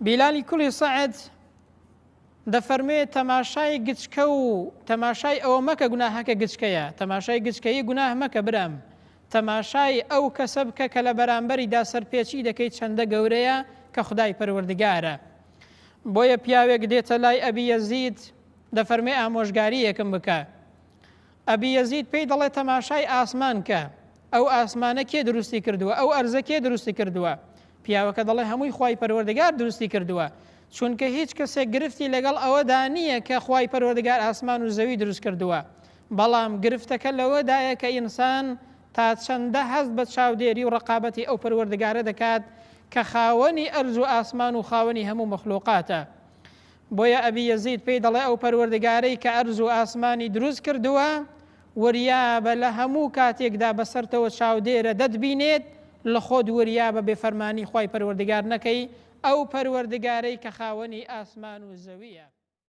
بیلالی کوڕی سەعد دەفەرموێ تەماشای گچکە و تەماشای ئەوە مەکە گوناهەکە گچکەیە، تەماشای گچکەیی گوناه مەکە برام، تەماشای ئەو کەسە بکە کە لە بەرامبەریدا سەرپێچی دەکەی چەندە گەورەیە کە خودای پەروەردگارە. بۆیە پیاوێک دێتە لای ئەبی یەزید دەفەرموێ ئامۆژگارییەکم بکە. ئەبی یەزید پێی دەڵێ تەماشای ئاسمان کە، ئەو ئاسمانە کێ دروستی کردووە، ئەو ئەرزە کێ دروستی کردووە؟ پیاوەکە دەڵێ هەمووی خوای پەروەردگار دروستی کردووە، چونکە هیچ کەسێک گرفتی لەگەڵ ئەوەدا نییە کە خوای پەروەردگار ئاسمان و زەوی دروست کردووە، بەڵام گرفتەکە لەوەدایە کە ئینسان تا چەندە هەست بە چاودێری و ڕەقابەتی ئەو پەروەردگارە دەکات کە خاوەنی ئەرز و ئاسمان و خاوەنی هەموو مەخلوقاتە. بۆیە ئەبی یەزید پێی دەڵێ ئەو پەروەردگارەی کە ئەرز و ئاسمانی دروست کردووە وریابە لە هەموو کاتێکدا بەسەرتەوە چاودێرە دەتبینێت لە خۆت وریابە بێفەرمانی خوای پەروەردگار نەکەی ئەو پەروەردگارەی کە خاوەنی ئاسمان و زەویە.